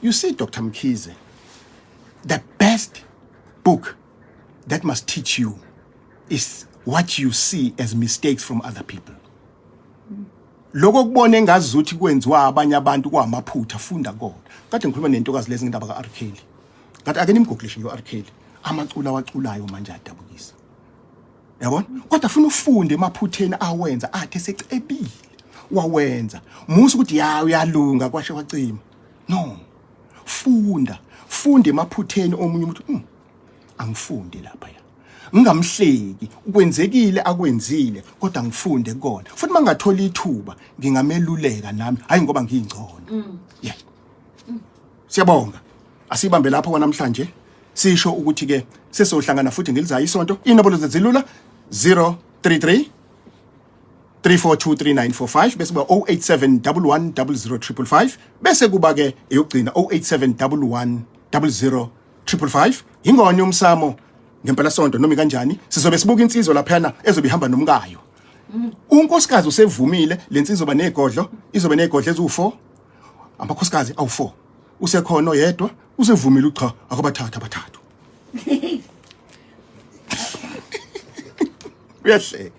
You see, Dr. Mkhize, the best book that must teach you is what you see as mistakes from other people. Lokho kubona engazuthi kwenziwa abanye abantu kwamaphutha, funda kona. Kade ngikhuluma nentokazi lezi ngendaba ka-R Kelly. Ngathi ake nimgooglishe nje u-R Kelly. Amaculo awaculayo manje adabukisa. Yabona? Kodwa funa ufunde emaphutheni awenza athe esecebile. Wawenza. Musa ukuthi ya uyalunga kwashe kwacima. No. Funda. Funda emaphutheni omunye umuntu. Angifunde lapha ya. Ngingamhleki, kwenzekile akwenzile kodwa ngifunde kona. Futhi mangathola ithuba ngingameluleka nami, hayi ngoba ngingcono. Yeah. Siyabonga. Asibambe lapho kwanamhlanje. Sisho ukuthi ke sesohlangana futhi ngelizayo isonto. Inombolo zezilula 033 3423945 bese kuba 08711000555 bese kuba ke eyokugcina 08711000555. Ingone umsamo ngempela sonto noma kanjani sizobe sibuka insizwa laphana ezobe ihamba nomkayo. Unkosikazi usevumile lensizwa ba negodlo, izobe negodlo eziwu4, amakhosikazi awu4. Usekhona oyedwa usevumile ucha akabathatha abathathu. Uyahleka.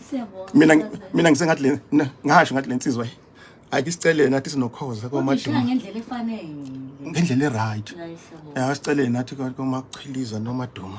Siyabonga. Mina ngisengathi le ngasho ngathi lensizwa ake sicele nathi sinokhoza Kodwa ishaya komaduma ngendlela efanele. Ngendlela e-right. Hayi, siyabonga. Ya, sicele nathi komachiliza nomaduma.